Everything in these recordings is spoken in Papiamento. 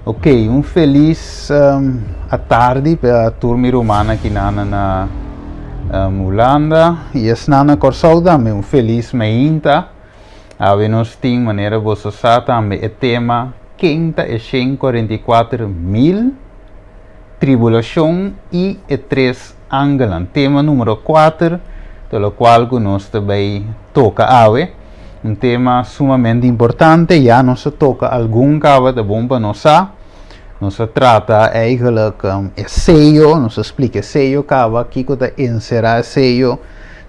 Ok, un felis atardi pa tur mi rumannan aki nan na Hulanda i esnan na Kòrsou tambe un felis meinta. Awe nos tin manera boso sa tambe e tema Ken ta e 144.000? Tribulashon i e tres angelnan. Tema numero kuater ta lokual ku nos ta bai toka awe. Un tema sumamente importante, ya nos a toka algun kaba, ta bon pa nos sa. Nos a trata eigenlijk e seyo, nos a splika e seyo kaba, kiko ta enserá e seyo,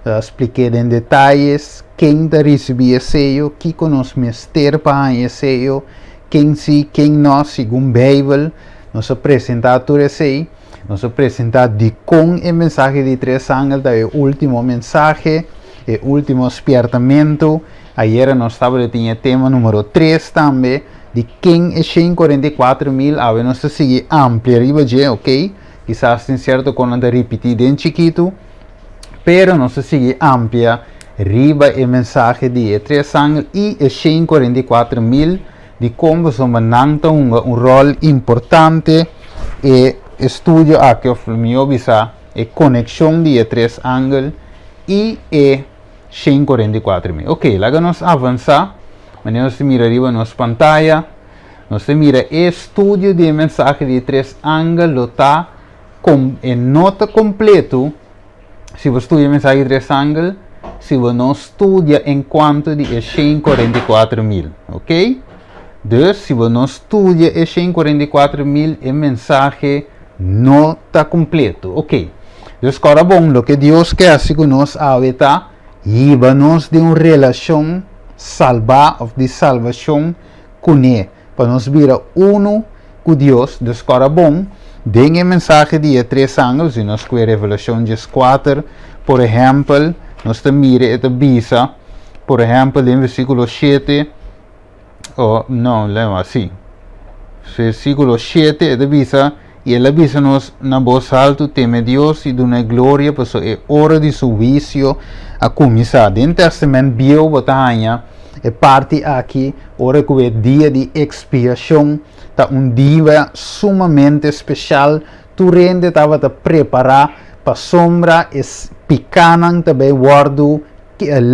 a splik'é den detayes, ken ta risibí e seyo, kiko nos mester pa haña e seyo, ken si, ken no, segun Beibel. Nos a presentá tur esei. Nos a presentá dikon e mensahe di tres angel ta e último mensahe, e último spièrtamentu. Ayera nos tabata tin e tema número tres tambe, di ken e 144.000. Awe nos ta sigui amplia riba dje, ok? Kisas tin sierto konan ta ripití den chikitu, pero nos ta sigui amplia riba e mensahe di e tres angel i e 144.000. Dikon pasobra nan ta hunga un ròl importante e estudio aki òf mihó bisa e konekshon di e tres angel i e 144.000. Oke, laga nos avansá. Manera nos ta mira riba nos pantaya, nos ta mira e estudio di e mensahe di e tres angel lo ta e no ta kompletu Si bo studia mensahe di tres angel, si bo no studia en cuanto di e 144.000, ok? Dus, si bo no studia e 144.000, e mensahe no ta completo, ok? Dus, kòrda bon, loke Dios ke hasi ku nos awe ta hiba nos den un relashon salbá òf di salbashon kuné. Pa nos bira unu ku Dios, dus kòrda bon, den e mensahe di e tres angel, si nos kue Revelashon 14, por ehèmpel, nos ta mira e ta bisa, por ehèmpel, den versíkulo shete, o no, lema, sí, versíkulo shete e ta bisa, I el a bisa nos na bos haltu, Teme Dios i dun'é gloria, pasobra e ora di su huisio a kuminsá. Den Tèstamènt Bieu bo ta haña e parti aki ora ku e Dia di Ekspiashon ta un dia sumamente speshal. Tur hende tabata prepará pasobra e pikánan ta bai wòrdu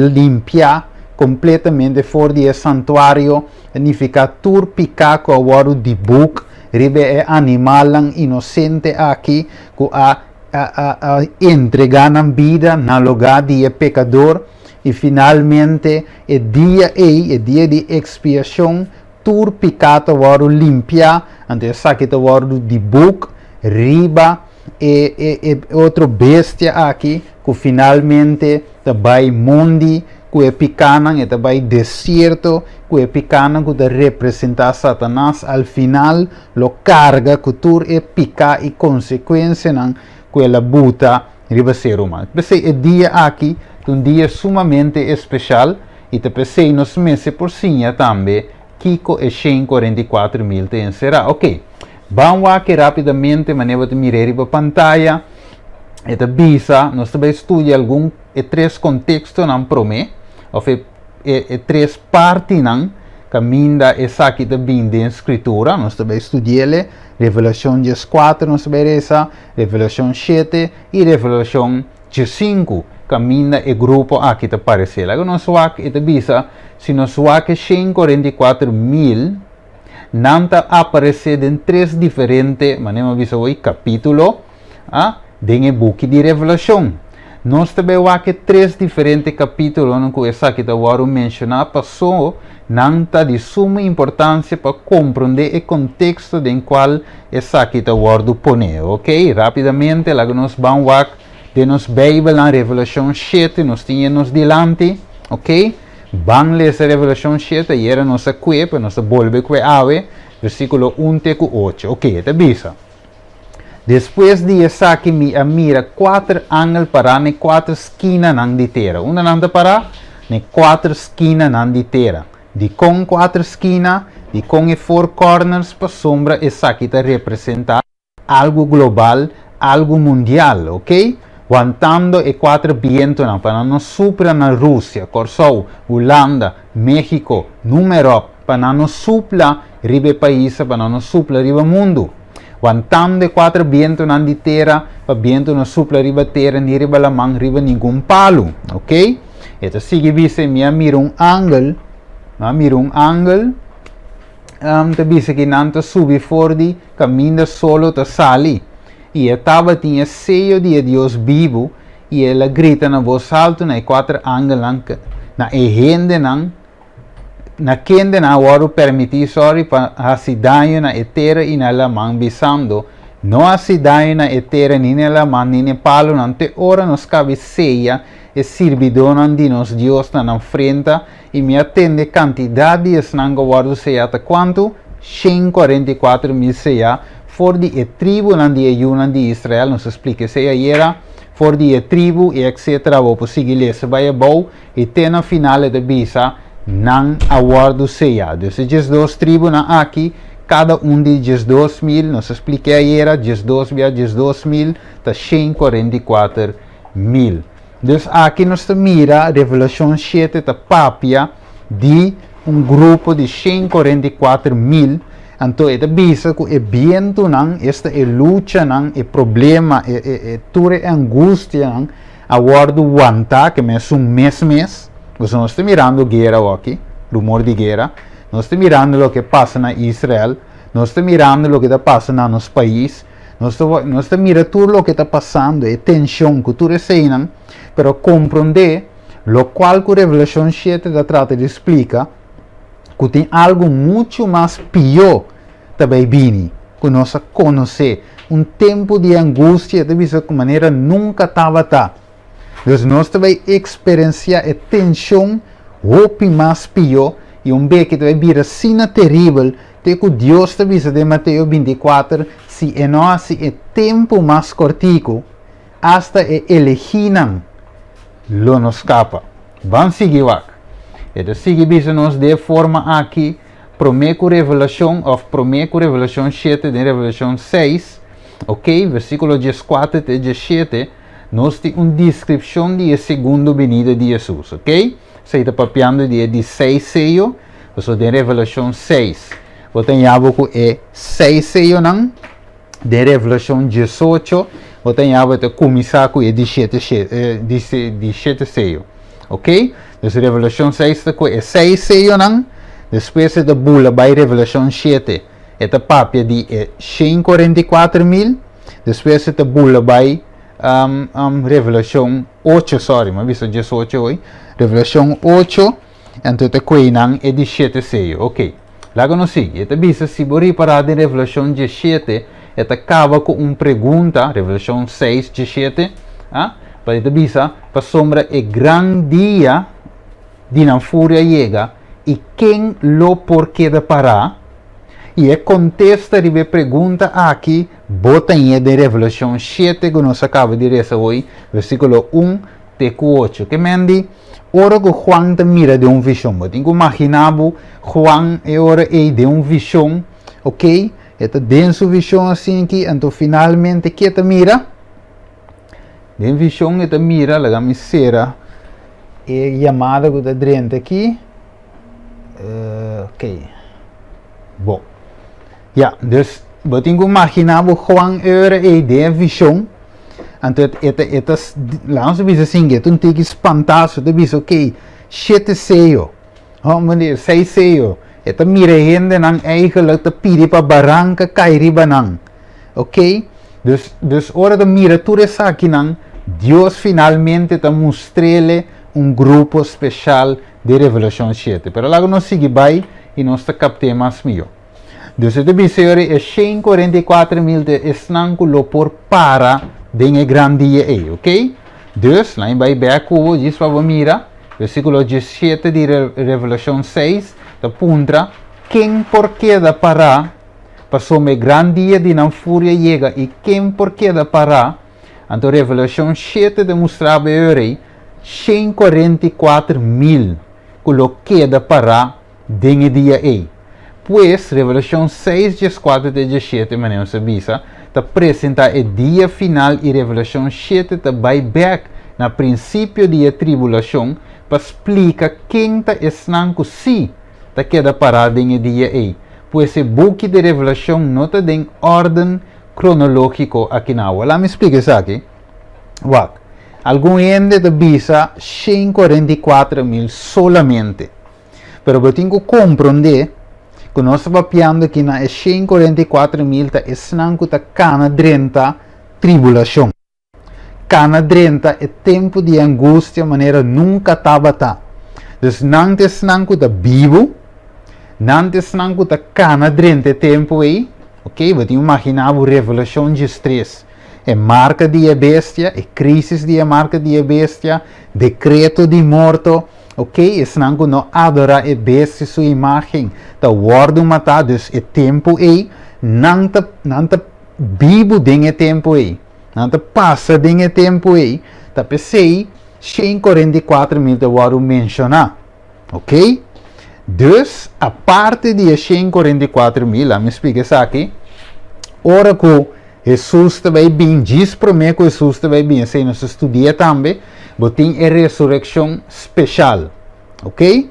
limpiá kompletamente for di e santuario. Ta nifiká tur piká ku a wòrdu dibuk riba e animalnan inosente aki ku a a entregá nan bida na lugá di e pekador, i finalmente e dia ei, e dia di ekspiashon, tur piká ta wòrdu limpiá, anto esaki ta wòrdu dibuk riba e e e otro bestia aki ku finalmente ta bai mondi ku e pikánan, e ta bai desierto ku e pikánan ku ta representá Satanas, al final lo karga ku tur e piká i konsekuensianan ku el a buta riba ser humano. P'esei e dia aki ta un dia sumamente espeshal i ta p'esei nos mester por siña tambe kiko e 144.000 ta enserá. Oke, ban wak rápidamente manera bo ta mir'é riba pantaya. E ta bisa, nos ta bai studia algun e tres kontekstonan promé, òf e e e tres partinan kaminda esaki ta bin den Skritura. Nos ta bai studi'el, Revelashon 14 nos ta bai resa, Revelashon 7 i Revelashon 15, kaminda e grupo aki ta paresé. Laga nos wak, e ta bisa, si nos wak e 144.000, nan ta aparesé den tres diferente, manera mi a bisa hoy, kapítulo, a, den e buki di Revelashon. Nos ta bai wak e tres diferente kapítulonan ku esaki ta wòrdu menshoná pasó nan ta di suma importansia pa komprondé e konteksto den kual esaki ta wòrdu poné. Oke, rápidamente laga nos ban wak den nos Beibelnan Revelashon 7, nos tin e nos dilanti. Oke, ban lesa Revelashon 7, ayera nos a kue, pero nos ta bolbe kue awe, versíkulo 1 te ku 8. Oke, e ta bisa. Despues di esaki mi a mira kuater angel pará n'e kuater skinanan di tera. Unda nan ta pará? N'e kuater skinanan di tera. Dikon kuater skina? Dikon e four corners? Pasobra esaki ta representá algu global, algu mundial, ok? Wantando e kuater bientonan pa nan no supra na Rusia, Kòrsou, Hulanda, México, noem maar op. pa nan no supla riba e pais, pa nan no supla riba mundu. Wantando e kuater bientunan di tera, pa bientu no supla riba tera ni riba laman, riba ningun palu. Ok? E ta sigui bisa, Mi a mira un angel, mi a mira un angel, um, ta bisa ki nan ta subi for di kaminda solo ta sali. I e tabatin e seyo di e Dios bibu, i el a grita na bos haltu na e kuater angelnan, na e hendenan, na kendenan a wòrdu permití, sorry, pa hasi daño na e tera i na e laman, bisando, No hasi daño na e tera ni na e laman ni na e palunan te ora nos kabe seya e sirbidónan di nos Dios na nan frenta, i mi a tende kantidat di esnan ku a wòrdu seyá ta kuantu? 144.000 seyá for di e tribunan di e yunan di Israel, nos a splika esei ayera, for di e tribu i etsetera, bo por sigui lesa bai abou. I te na final e ta bisa, Nan a wòrdu seyá. Dus e 12 tribunan aki, kada un di 12.000, nos a splik'é ayera, 12 bia 12.000 ta 144.000. Dus aki nos ta mira Revelashon 7 ta papia di un grupo di 144.000, anto e ta bisa ku e bientunan, esta e luchanan, e problema, e, e, e tur e angustianan, a wòrdu wantá ke mesun mes mes, pasobra nos ta mirando guera awoki, rumor di guera, nos ta mirando loke pasa na Israel, nos ta mirando loke ta pasa na nos pais, nos ta nos ta mira tur loke ta pasando, e tenshon ku tur eseinan, pero komprondé lokual ku Revelashon 7 ta trata di splika, ku tin algu muchu mas pió ta bai bini, ku nos a konosé. Un tempu di angustia, e ta bisa ku manera nunka tabata. Dus nos ta bai eksperensiá e tenshon hopi mas pió i un beki ta bai bira asina teribel te ku Dios ta bisa den Mateo 24, si e no hasi e tempu mas kòrtiku, asta e elegínan lo no skapa. Ban sigui wak. E ta sigui bisa nos di e forma aki. Promé ku Revelashon òf promé ku Revelashon 7 den Revelashon 6, ok, versíkulo 14 te 17, nos tin un deskripshon di e segundo binida di Hesus, ok? Esei ta papiando di e di seis seyo, pasobra den Revelashon 6 bo ta haña bo ku e seis seyonan, den Revelashon 18 bo ta haña bo ta kuminsá ku e di shete di shete seyo. Ok? Dus Revelashon 6 ta ku e seis seyonan, despues e ta bula bai Revelashon 7, e ta papia di e 144.000, despues e ta bula bai um, um, Revelashon 8, sorry, mi a bisa 18 hoy, Revelashon 8, anto ta kue nan e di shete seyo. Ok. Laga nos sigui. E ta bisa, si bo ripará den Revelashon 17, e ta kaba ku un pregunta, Revelashon 6, 17, a, pa e ta bisa, Pasobra e gran dia di nan furia yega, i ken lo por keda pará? I e kontesta riba e pregunta aki bo ta hañ'é den Revelashon 7 ku nos a kaba di resa hoy, versíkulo 1 te ku 8. Ke men di? Ora ku Juan ta mira den un vishon, bo tin ku imaginá bo Juan e ora ei den un vishon, ok, e ta den su vishon asin'aki, anto finalmente ke e ta mira? Den vishon e ta mira, laga mi sera e yamada ku ta drenta aki, ok, bon, ya, dus bo tin ku imaginá bo Juan e ora ei den e vishon, Anto e ta, e ta, laga nos bisa sin e ta un tiki spantá, so ta bisa, ok, shete seyo, oh, seis seyo, e ta mira e hendenan eigenlijk ta pidi pa baranka kai riba nan, ok, dus, dus ora ta mira tur esakinan, Dios finalmente ta mustr'ele un grupo speshal di Revelashon 7. Pero laga nos sigui bai i nos ta kapt'é mas mihó. Dus e ta bisa yori e 144.000 ta esnan ku lo por para den e gran dia ei, ok? Dus, laat mi bai bek ku bo djis pa bo mira, versíkulo 17 di Revelashon 6 ta puntra, Ken por keda pará pasobra e gran dia di nan furia yega i ken por keda pará? Anto Revelashon 7 ta mustra bo e yori 144.000 ku lo keda pará den e dia ei. Pues, Revelashon 6, 14 te 17, manera nos a bisa, ta presentá e dia final i Revelashon 7 ta bai bèk na prinsipio di e tribulashon pa splika ken ta esnan ku sí ta keda pará den e dia ei. Pues e buki di Revelashon no ta den órden kronológiko akina. Awor laat mi splika esaki. Wak, algun hende ta bisa 144.000 solamente. Pero bo tin ku komprondé ku nos ta papiando aki na e 144.000 ta esnan ku ta kana drenta tribulashon. Kana drenta e tempu di angustia manera nunka tabata. Dus nan ta esnan ku ta bibu, nan ta esnan ku ta kana drenta e tempu ei. Ok, bo tin imaginá bo Revelashon 13. E marka di e bestia, e krisis di e marka di e bestia, dekreto di morto, ok, esnan ku no adorá e bestia su imágen ta wòrdu matá, dus e tempu ei nan ta nan ta bibu den e tempu ei, nan ta pasa den e tempu ei, ta p'esei 144.000 ta wòrdu menshoná, ok. Dus aparte di e 144.000, laat mi splika esaki, ora ku Hesus ta bai bin, djis promé ku Hesus ta bai bin, esei nos a studia tambe, bo tin e resurekshon speshal. Ok?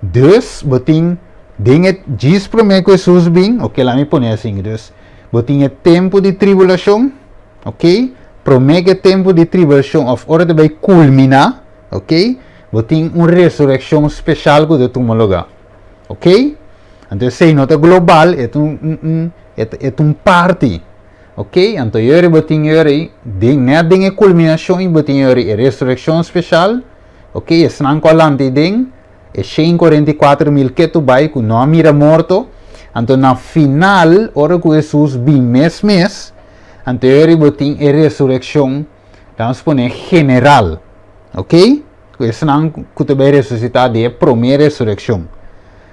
Dus, bo tin den e djis promé ku Hesus bin, ok, laat mi pone asin, dus, bo tin e tempu di tribulashon, ok, promé ku e tempu di tribulashon òf ora ta bai kulminá, ok, bo tin un resurekshon speshal ku ta tuma lugá. Ok? Anto esei no ta global, e ta un, un, un, e ta, e ta un parti. Ok? Anto yori bo tin yori, den, net den e kulminashon i bo tin yori e resurekshon speshal, ok, esnan ku a lanta ei den, e 144.000 ketu bai ku no a mira morto, anto na final, ora ku Hesus bin mes mes, anto yori bo tin e resurekshon, lanos pone general. Ok? Ku esnan ku ta bai resusitá di e promé resurekshon.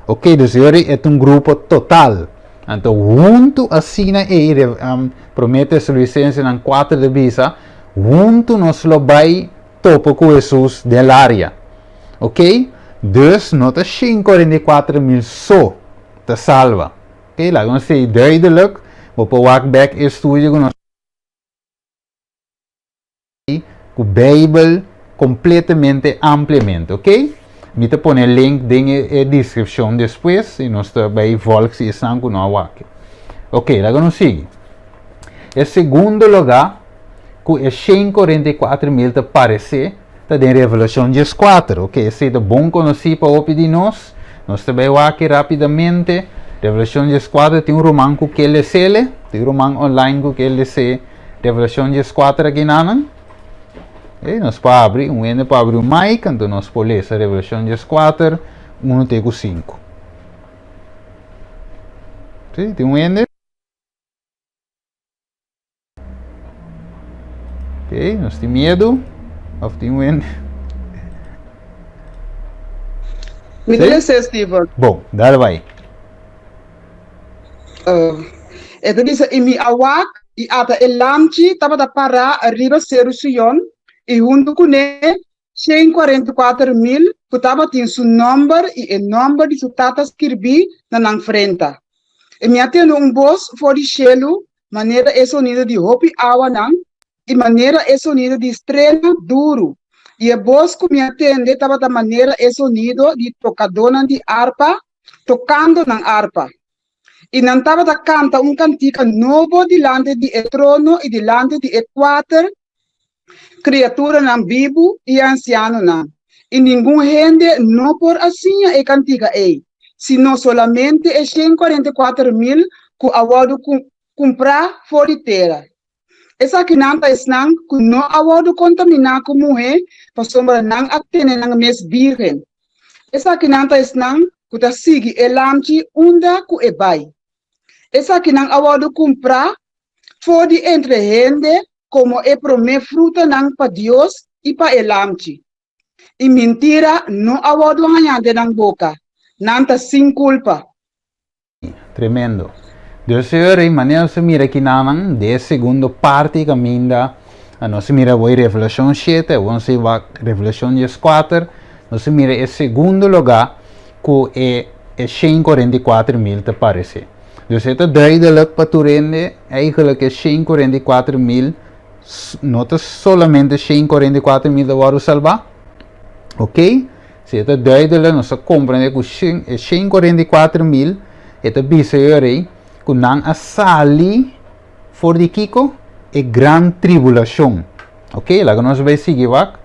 Ok, dus yori e ta un grupo total. Anto huntu asina ei, Promé Tesalonisensenan kuater ta bisa, huntu nos lo bai topa ku Hesus den laria. Ok, dus no ta 144.000 so ta salba. Ok, laga nos sei duidelijk, bo por wak bèk e studio ku nos. Ku Beibel kompletamente ampliamente, ok? Mi ta pone link den e deskripshon despues i nos ta bai volg si esnan ku no a wak. Ok, laga nos sigui. E segundo lugá ku e 144.000 ta paresé ta den Revelashon 14. Ok, esei ta bon konosí pa hopi di nos. Nos ta bai wak rápidamente. Revelashon 14 tin un ruman ku ke les'ele, tin un ruman online ku ke les'é. Revelashon 14 aki nanan. Ei, nos por abri, un hende por abri un mic, anto nos por lesa Revelashon 14, 1 te ku 5. Sí, tin un hende? Ok, nos tin miedu? Of tin un hende? Mi ta lesa, Steven. Bon, dale bai. E ta bisa, I mi a wak, i ata e lamchi tabata pará riba Seru Sion, i huntu kuné 144.000 ku tabatin su nòmber i e nòmber di su tata skirbí na nan frenta. I mi a tende un bos for di shelu manera e sonido di hopi awanan i manera e sonido di strena duru, i e bos ku mi a tende tabata manera e sonido di tokadónan di arpa tokando nan arpa. I nan tabata kanta un kantika nobo dilanti di e trono i dilanti di e kuater kriaturanan bibu i e ansianonan. I ningun hende no por a siña e kantika ei, sino solamente e 144.000 ku a wòrdu kumprá for di tera. Esakinan ta esnan ku no a wòrdu kontaminá ku muhé pasobra nan a tene nan mes bírgen. Esakinan ta esnan ku ta sigui e Lamchi unda ku e bai. Esakinan a wòrdu kumprá for di entre hende komo e promé frutanan pa Dios i pa e Lamchi. I mintira no a wòrdu hañá den nan boka, nan ta sin kulpa. Tremendo. Dios Señor, y manera nos mira aquí nanan, de segundo parte caminda, nos mira hoy Revelación 7, nos va Revelación 14, nos mira e segundo lugar ku e e 144 mil te parece. Dus het is duidelijk pa tur hende, eigenlijk e 144 mil no ta solamente 144 mil ta wòrdu salbá, ok? Si e ta duidelijk, nos ta komprendé ku e 144.000 e ta bisa e ora ei ku nan a sali for di kiko? E gran tribulashon. Ok, laga nos bai sigui wak.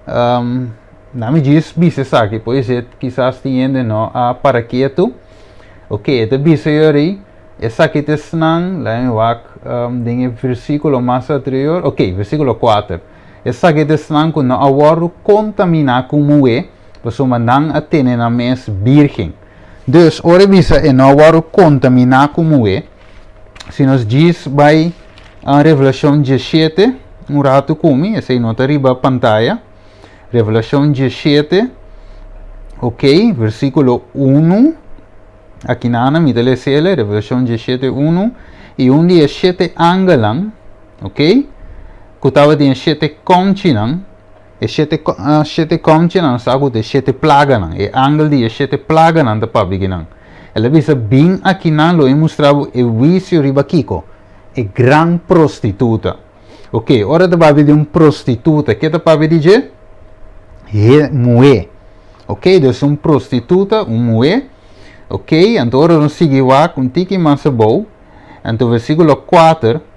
Na mi djis bisa esaki, pois kisas tin hende no a para ketu. Ok, e ta bisa e ora ei, esaki ta esnan, laga mi wak den e versíkulo mas anterior, ok, versíkulo 4. Esaki ta esnan ku no a wòrdu kontaminá ku muhé, pasobra nan a tene nan mes bírgen. Dus, ora e bisa e no a wòrdu kontaminá ku muhé, si nos djis bai Revelashon 17, un ratu ku mi, esei no ta riba pantaya. Revelashon 17, ok, versíkulo 1. Akinana mi ta les'e, Revelashon 17, 1. I un di e shete angelnan, ok, ku tabatin e shete kòmchinan, e shete shete kòmchinan sa ku ta e shete plaganan, e angel di e shete plaganan ta papia kinan. El a bisa, Bin akinan lo e mustra bo e huisio riba kiko? E gran prostituta. Ok, ora ta papia di un prostituta, ke ta papia di dje? He muhé. Ok, dus un prostituta, un muhé. Ok, anto ora nos sigui wak un tiki mas abou, anto versíkulo 4,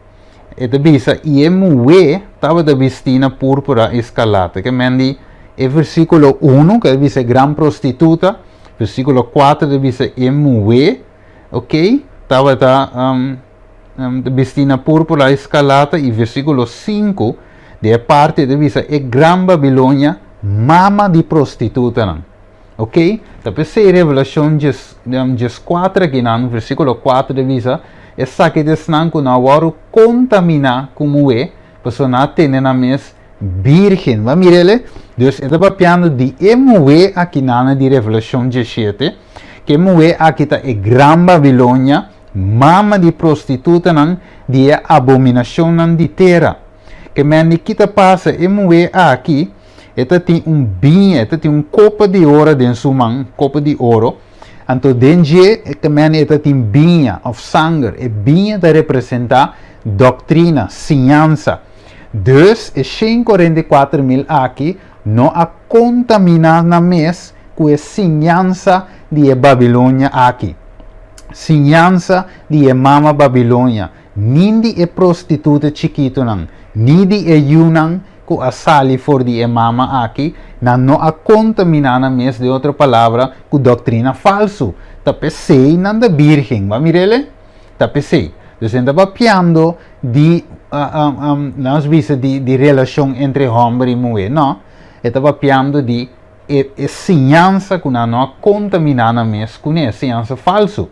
E ta bisa, I e muhé tabata bistí na púrpura i skarlata. Ke men di e versíkulo unu, ku ta bisa e gran prostituta, versíkulo kuater ta bisa e muhé, ok, tabata bistí na púrpura i skarlata, i versíkulo sinku di e parti ta bisa e gran Babilonia, mama di prostitutanan. Ok, ta p'esei Revelashon 14 akinan, versíkulo 4 ta bisa, Esaki ta esnan ku no a wòrdu kontaminá ku muhé, pasobra nan a tene nan mes bírgen. Bo a mira el'e? Dus e ta papiando di e muhé akinan di Revelashon 17, ku e muhé aki ta e Gran Babilonia, mama di prostitutanan, di e abominashonnan di tera. Ke men di ki ta pasa e muhé aki? E ta tin un biña, e ta tin un kopa di oro den su man, kopa di oro. Anto den dje e ta mende e ta tin biña òf sanger. E biña ta representá doktrina, siñansa. Dus e 144.000 aki no a kontaminá nan mes ku e siñansa di e Babilonia aki, siñansa di e mama Babilonia, ni di e prostituta chikitunan, ni di e yunan ku a sali for di e mama aki, nan no a kontaminá nan mes, den otro palabra, ku doktrina falsu. Ta p'esei nan ta bírgen. Bo a mir'el? Ta p'esei. Dus nan ta papiando di, lanos bisa, di relashon entre hòmber i muhé. No. E ta papiando di e e siñansa ku nan no a kontaminá nan mes kuné, e siñansa falsu.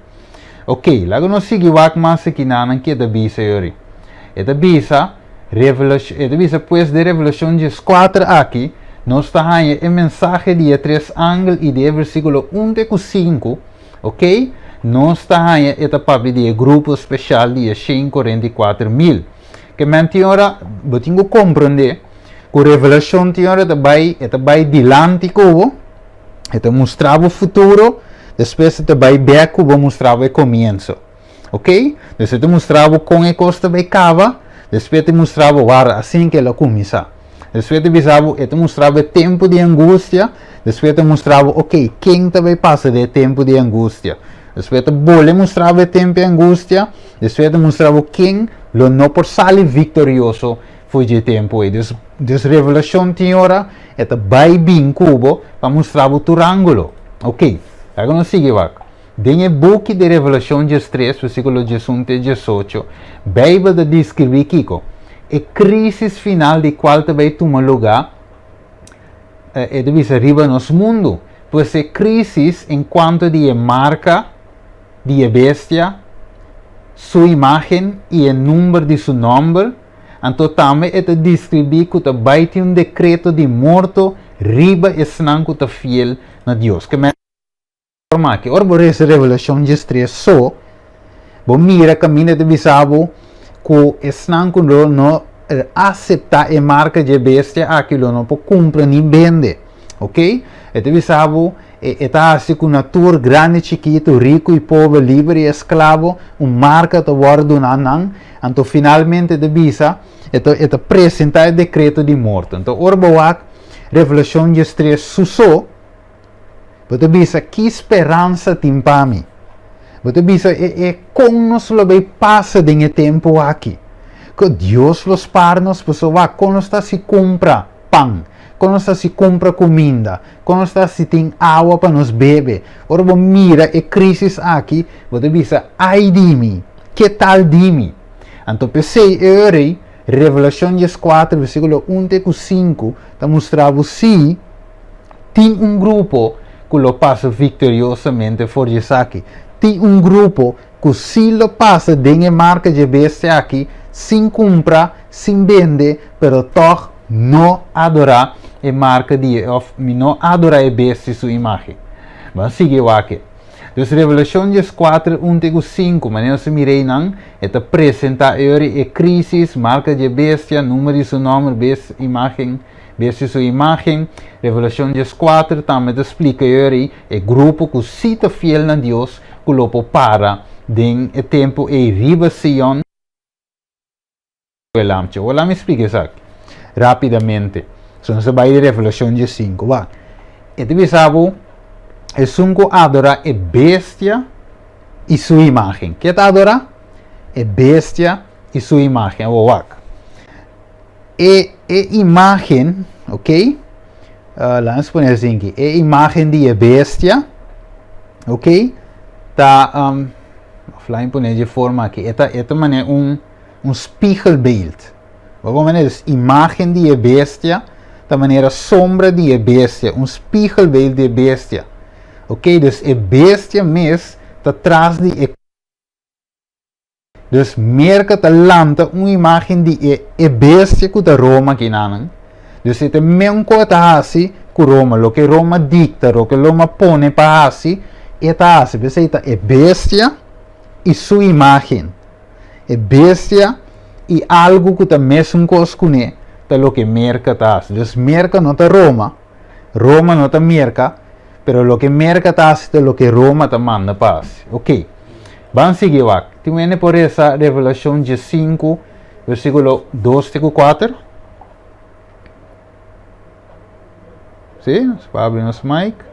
Oké, laga nos sigui wak mas aki nan nan ke ta bisa yori. E ta bisa, Revelash e ta bisa pues den Revelashon 14 aki, nos ta haña e mensahe di e tres angel i di e versíkulo un te ku sinku, oké, nos ta haña e ta papia di e grupo speshal di e 144.000. Ke men tin ora bo tin ku komprendé ku revelashon tin ora ta bai e ta bai dilanti ku bo, e ta mustra bo futuro, despues e ta bai bèk ku bo mustra bo e komienso. Ok? Dus e ta mustra bo kon e kos ta bai kaba, despues e ta mustra bo wara asin ke el a kuminsá. Despues e ta bisa bo, e ta mustra bo e tempu di angustia, despues e ta mustra bo, ok, ken ta bai pasa den e tempu di angustia. Despues e ta bolbe mustra bo e tempu di angustia, despues e ta mustra bo ken lo no por sali viktorioso for dje tempu ei. Dus, dus Revelashon tin ora e ta bai bin ku bo pa mustra bo tur ángulo. Ok, laga nos sigui wak. Den e buki di Revelashon 13, versíkulo 11 te 18, Beibel ta deskribí kiko? E krísis final di kual ta bai tuma lugá, e ta bisa riba nos mundu. Pues e krísis en kuanto di e marka di e bestia, su imágen i e number di su nòmber, Anto tambe e ta deskribí ku ta bai tin un dekreto di morto riba esnan ku ta fiel na Dios. Ke men forma aki, ora bo resa Revelashon 13 so, bo mira kaminda ta bisa bo ku esnan ku lo no aseptá e marka dje bestia aki lo no por kumpra ni bende. Ok? E ta bisa bo E ta hasi ku na tur, grandi, chikitu, riku i pober, liber i esklabo, un marka ta wòrdu duná nan. Anto finalmente e ta bisa, e ta e ta presentá e dekreto di morto. Anto ora bo wak Revelashon 13 su so, Bo ta bisa, Ki speransa tin pa mi? Bo ta bisa, E, e, kon nos lo bay pasa den e tempu aki? Ku Dios lo spar nos? Pasobra wak, kon nos ta hasi kumpra pan? Kon nos ta hasi kumpra kuminda? Kon nos ta hasi tin awa pa nos bebe? Ora bo mira e krisis aki, bo ta bisa, Ai di mi! Ke tal di mi? Anto p'esei e ora ei, Revelashon dieskuater, versíkulo un te ku sinku ta mustra bo si tin un grupo ku lo pasa viktoriosamente for di esaki. Tin un grupo ku si lo pasa den e marka dje bestia aki sin kumpra, sin bende, pero tòg no adorá e marka di e òf mi no adorá e bestia su imágen. Ban sigui wak. Dus Revelashon dieskuater, un te ku sinku, manera nos a mira einan, e ta presentá e ora e krísis, marka dje bestia, number di su nòmber, bes, imágen, bestia su imágen. Revelashon dieskuater tambe ta splika e ora ei e grupo ku sí ta fiel na Dios ku lo por para den e tempu ei riba Sion. Lamchi. Hola mi splika esaki rapidamente. So nos ta bai di Revelashon diesinku. Wak, e ta bisa bo, esun ku adorá e bestia i su imágen. Ke ta adorá? E bestia i su imágen. Awor wak, e e imágen, ok, laga nos pone asinki, e imágen di e bestia, ok, ta, of laga mi pone dje forma aki, e ta e ta manera un. un spiegelbeeld. Bo por manera dus imagen di e bestia ta manera sombra di e bestia, un spiegelbeeld di e bestia. Ok, dus e bestia mes ta tras di e Dus Merka ta lanta un imagen di e e bestia ku ta Roma kinanan. Dus e ta meun ku e ta hasi ku Roma, loke Roma dikta, loke Roma pone pa hasi, e ta hasi. P'esei ta e bestia i su imagen. E bestia i algu ku ta mesun kos kuné ta loke Merka ta hasi. Dus Merka no ta Roma, Roma no ta Merka, pero loke Merka ta hasi ta loke Roma ta manda pa hasi. Oke, ban sigui wak. Tin wende por resa Revelashon diesinku, versíkulo dos te ku kuater? Sí, nos por abri nos mic.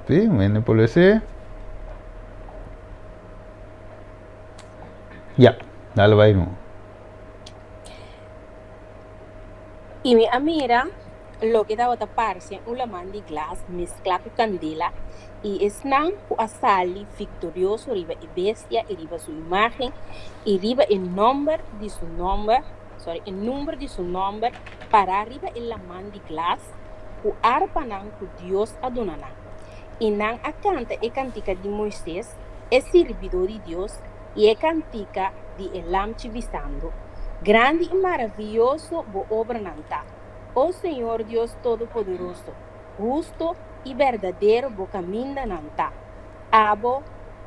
Sí, un hende por lese. Ya, dale bai no. I mi a mira loke tabata parse un laman di glas mesklá ku kandela, i esnan ku a sali viktorioso riba e bestia i riba su imágen i riba e nòmber di su nòmber, sorry, e number di su nòmber pará riba e laman di glas ku arpanan ku Dios a duna nan. I nan a kanta e kantika di Moises, e sirbidó di Dios, i e kantika di e Lamchi bisando, Grandi i maravioso bo obranan ta, o Señor Dios Todopoderoso, husto i berdadero bo kamindanan ta. Abo,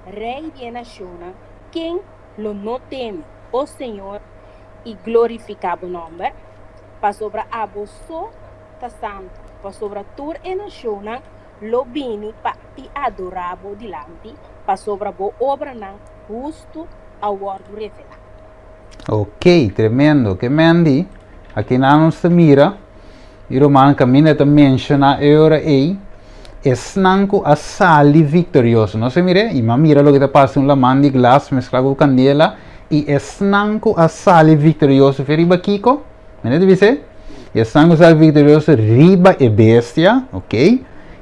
Rei di e nashonnan, ken lo no teme, o Señor, i glorifiká bo nòmber? Pasobra abo so ta santu, pasobra tur e nashonnan lo bini pa i adorá bo dilanti, pasobra bo obranan hustu a wòrdu revelá. Ok, tremendo. Ke Mandy, akinan nos ta mira e ruman kaminda ta menshoná e ora ei esnan ku a sali viktorioso. Nos a mir'é? I mi a mira loke ta pasa un laman di glas mesklá ku kandela i esnan ku a sali viktorioso fe riba kiko? Mira ta bis'é, i esnan ku sali viktorioso riba e bestia, ok,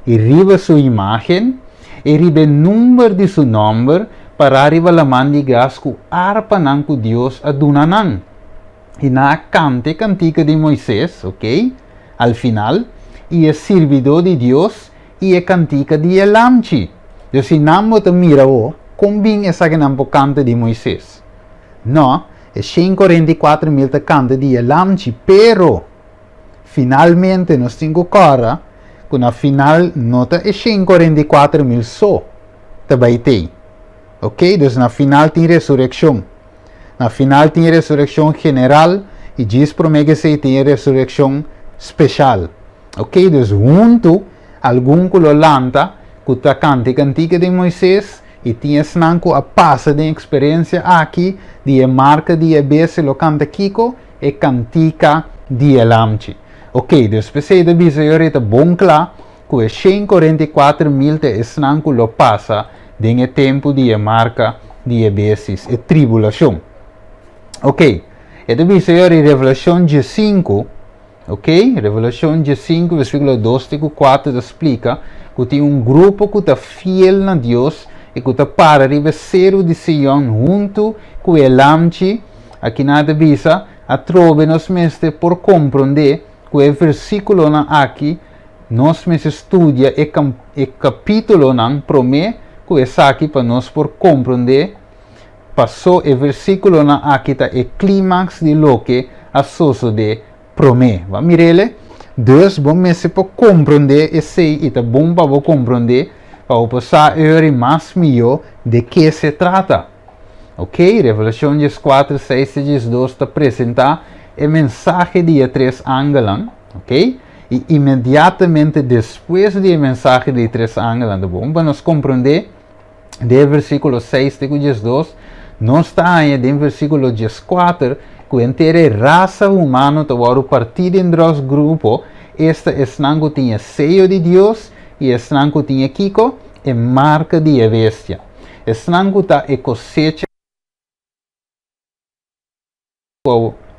i riba su imágen, i riba e number di su nòmber, pará riba laman di glas ku arpanan ku Dios a duna nan. I nan a kanta e kantika di Moises, ok, al final, i e sirbidó di Dios, i e kantika di e Lamchi. Dus si nan bo ta mira bo, kon bin esakinan por kanta di Moises? No, e 144 mil ta kanta di e Lamchi, pero finalmente nos tin ku kòrda ku na final no ta e 144 mil so ta bai tei. Ok, dus na final tin resurekshon. Na final tin e resurekshon general i djis promé ku esei tin e resurekshon speshal. Ok, dus huntu algun ku lo lanta ku ta kanta e kantika di Moises i tin esnan ku a pasa den eksperensia aki di e marka di e bestia lo kanta kiko? E kantika di e Lamchi. Ok, dus p'esei ta bisa yo rei ta bon kla ku e 144.000 ta esnan ku lo pasa den e tempu di e marka di e bestis, e tribulashon. Ok, e ta bisa yo rei Revelashon 15. Ok, Revelashon 15 versíkulo 2 te ku 4 ta splika ku tin un grupo ku ta fiel na Dios i ku ta para riba e seru di Sion huntu ku e Lamchi. Akinan ta bisa, Atrobe nos mester por komprondé ku e versíkulonan aki nos mester studia e e kapítulonan promé ku esaki pa nos por komprondé pasó e versíkulonan aki ta e klímaks di loke a sosodé promé. Bo a mir'el? Dus bo mester por komprondé esei i ta bon pa bo komprondé pa bo por sa eur i mas mihó de ke se trata. Ok, Revelashon 14, 6 te 12 ta presentá e mensahe di e tres angelnan. Ok, i inmediatamente despues di e mensahe di e tres angelnan, ta bon pa nos komprondé Den versíkulo 6 te ku 12, nos ta haña den versíkulo 14 ku henter e rasa humano ta wòrdu partí den dos grupo, esta esnan ku tin e seyo di Dios i esnan ku tin e kiko? E marka di e bestia. Esnan ku ta e kosecha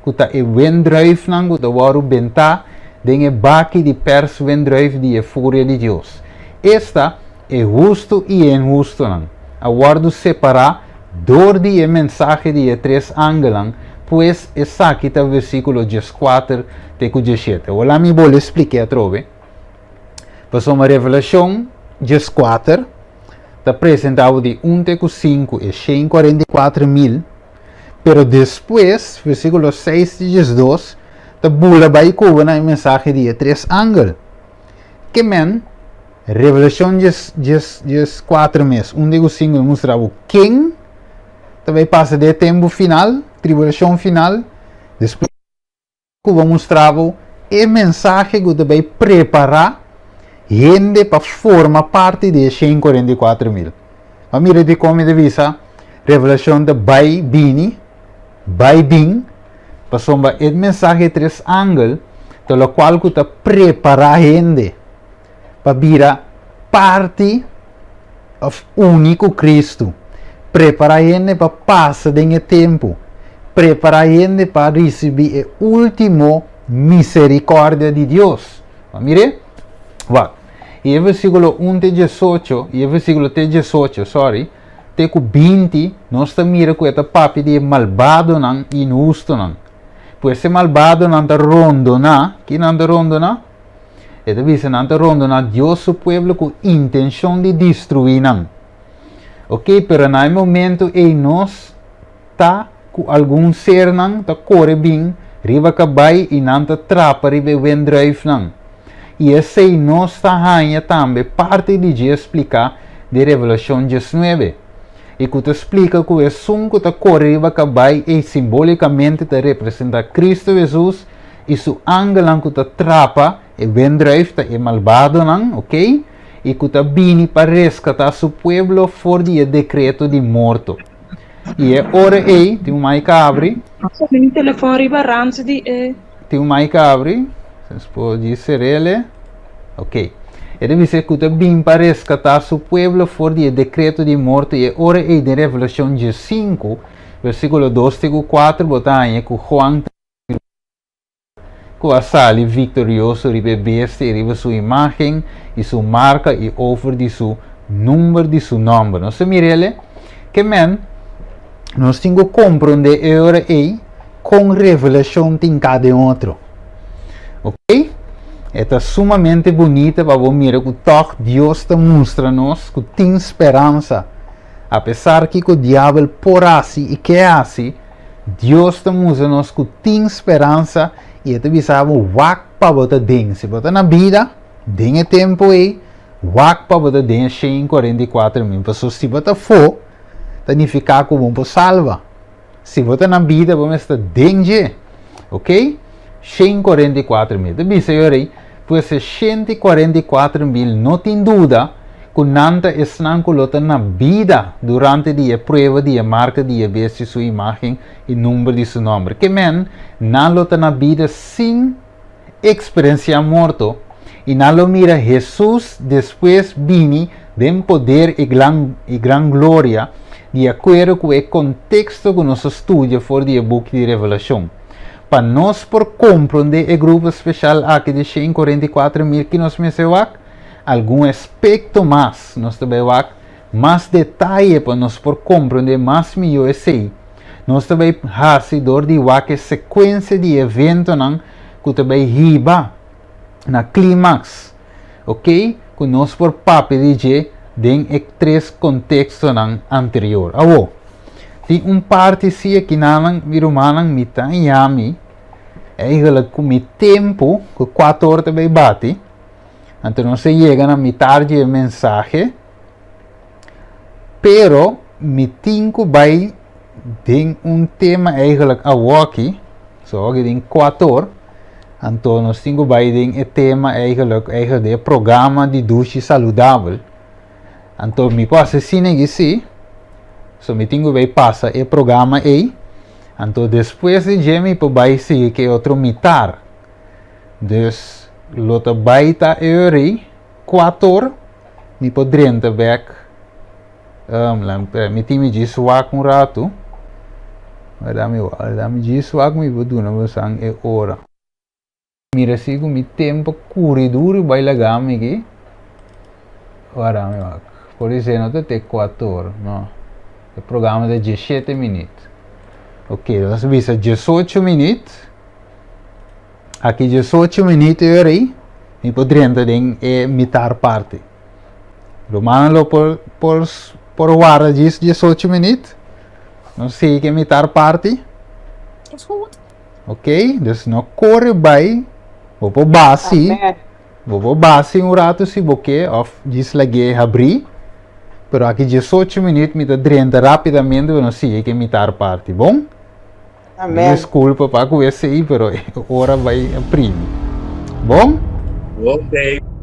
ku ta e wendruifnan ku ta wòrdu bentá den e baki di pèrs wendruif di e furia di Dios. Esta, e hustu i e inhustunan, a wòrdu separá dor di e mensahe di e tres angelnan, pues esaki ta versíkulo 14 te ku 17. Awor laat mi bolbe splik'é atrobe, pasobra Revelashon 14 ta presentá bo di un te ku sinku e 144.000, Pero despues, versíkulo 6 te 12, ta bula bai ku bo na e mensahe di e tres angel. Ke men, Revelashon 14 mes, un te ku sinku, ta mustra bo ken ta bai pasa den e tempu final, tribulashon final. Despues ku bo mustra bo e mensahe ku ta bai prepará hende pa forma parti di e 144.000. Bo a mira dikon mi ta bisa Revelashon ta bai bini, bai bin, pasobra e mensahe di tres angel ta lokual ku ta prepará hende pa bira parti òf uni ku Kristu, prepará hende pa pasa den e tempu, prepará hende pa risibí e último miserikòrdia di Dios. Bo a mir'é? Wak. I e versíkulo un te 18, i e versíkulo te 18, sorry, te ku 20, nos ta mira ku e ta papia di e malbadonan i inhustonan. Pues e malbadonan ta rondoná, ki nan ta rondoná? E ta bisa nan ta rondoná Dios su pueblo ku intenshon di destruí nan. Ok, pero na e momento ei nos ta ku algun sernan ta kore bin riba kabai i nan ta trapa riba e wendruifnan. I esei nos ta haña tambe parti di dje spliká den Revelashon 19, i ku ta splika ku esun ku ta kore riba kabai ei simbolikamente ta representá Kristu Hesus i su angelnan ku ta trapa e wendruif ta e malbadonan, ok, i ku ta bini pa reskatá su pueblo for di e dekreto di morto. I e ora ei tin un mai kabri. Mi telefon riba rans di e. Tin un mai kabri. Nos por di serele. Ok. E ta bisa ku ta bin pa reskatá su pueblo for di e dekreto di morto i e ora ei den Revelashon 15, versíkulo 2 te ku 4 bo ta haña ku Juan ta ku a sali viktorioso riba e bestia i riba su imágen i su marka i over di su number di su nòmber. Nos ta mira el? Ke men, nos tin ku komprondé e ora ei kon Revelashon tin kada den otro. Ok? E ta sumamente bunita pa bo mira ku tòg Dios ta mustra nos ku tin speransa. Apesar kiko diabel por hasi i ke hasi, Dios ta mustra nos ku tin speransa i e ta bisa bo wak pa bo ta den. Si bo ta na bida den e tempu ei, wak pa bo ta den e 144.000. Pasobra si bo ta afó, ta nifiká ku bo por salba. Si bo ta na bida, bo mester ta den dje. Ok? 144.000. Ta bisa yo rei, pues e 144.000 no tin duda ku nan ta esnan ku lo ta na bida durante di e prueba di e marka di e bestia su imágen i number di su nòmber. Ke men, nan lo ta na bida sin eksperensiá morto i nan lo mira Hesus despues bini den poder i i gran gloria, di akuerdo ku e konteksto ku nos a studia for di e buki di Revelashon. Pa nos por komprondé e grupo speshal aki di 144,000 ki nos mester wak algun aspekto mas, nos ta bai wak mas detaye pa nos por komprondé mas mihó esei. Nos ta bai hasi dor di wak e sekuensia di eventonan ku ta bai hiba na klimaks, ok, ku nos por papia di dje den e tres kontekstonan anterior. Awor, tin un parti si akinanan, mi rumannan, mi ta haña mi eigenlijk ku mi tempu, ku kuater or ta bai bati, anto nos a yega na mitar di e mensahe, pero mi tin ku bai den un tema eigenlijk awoki, so awoki den kuater, anto nos tin ku bai den e tema eigenlijk, eigenlijk den e programa di dushi saludabel. Anto mi por hasi asina aki si, so mi tin ku bai pasa e programa ei, anto despues di dje mi por bai sigui ku e otro mitar. Dus lo ta bai ta e ora ei. Kuator, mi por drenta bek. Um, mi tin mi djis wak un ratu. Warda mi warda mi djis wak mi por duna bosan e ora. Mira si ku mi tempo kuri duru bai laga mi aki. Warda mi wak. Por esei no ta te kuator, no. E programa ta diesshete minüt. Ok, nos a bisa diesocho minüt. Aki diesocho minüt e ora ei, mi por drenta den e mitar parti. Rumannan lo por por por warda djis diesocho minüt. Nos sigui ku e mitar parti. Is goed. Ok, dus no kore bai, bo por basi, Amen. bo por basi un ratu si bo ke òf djis lag'é habrí, pero aki diesocho minüt mi ta drenta rápidamente pa nos sigui ku e mitar parti, bon? Amen. Disculpa pa cu esey, pero ora bay primi. Bon? Ok.